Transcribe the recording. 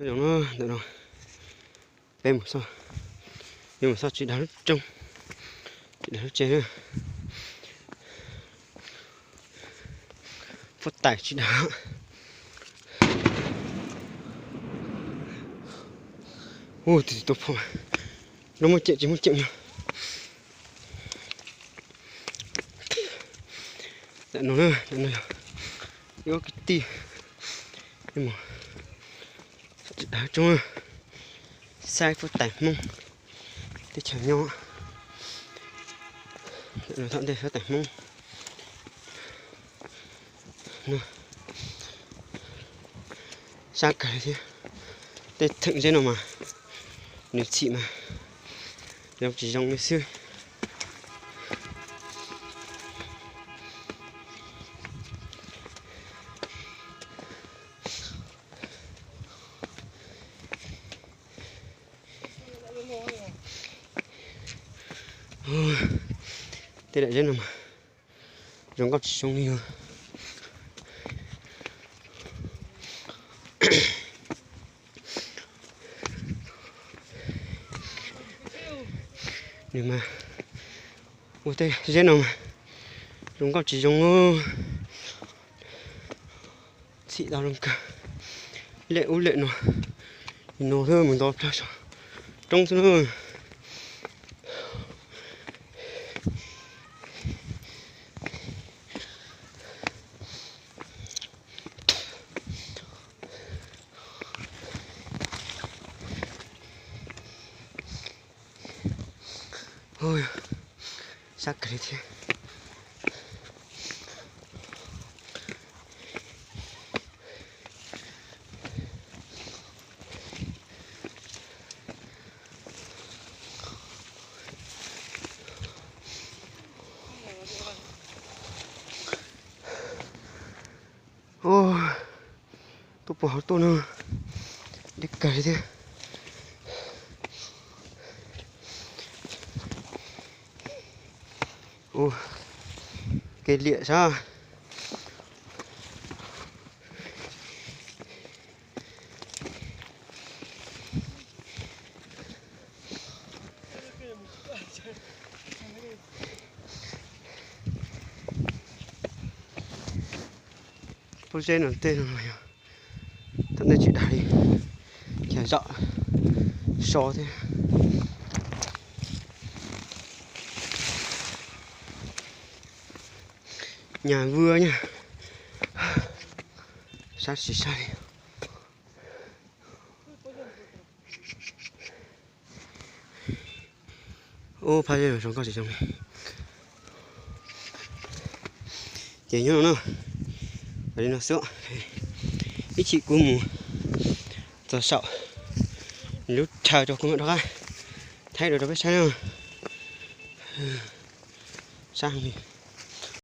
Nyob zoo na, ntawm no peb mus xauj, yuav mus xauj txiv dav lub roob, txiv dav lub tsev na. Fuab tais txiv dav. Ua tus tus pom, no muaj ceem tsis muaj ceem no. Ntawm no na, ntawm no yog ib ob kwv tij mus xauj txiv dav lub roob, saib fuab tais Hmoob teb chaws nyob. Ntawm no thaj ntej fuab tais Hmoob. Sab kawg li thiab. Tej theem zeb no mas nws txhim mas zoo tsis zoo li xwb. Tej daim zeb no mas zoo nkauj tsis zoo li os. Nws mas ua tej zeb no mas zoo nkauj tsis zoo. Txhim tau zoo kawg. Lej ub lej no, no xwb mus ntau plaws saum roob xwb na. Sab kawg li thiab. Tuaj puag hauv tuaj no, deb kawg li thiab. Ua kev liam sab. Pob zeb no tej no yog thaum ntej tsis dag li, cas zom so thiab. Nyaj vwb nyaj, sab tsis sab li. Ub, phab zeb no zoo nkauj tsis zoo li. Ces nyob no na, li no xwb. Ib chim kuv mus txog saum lub chaw tso kuv mam rov qab thaij dua rau peb saib na. Sab heev li.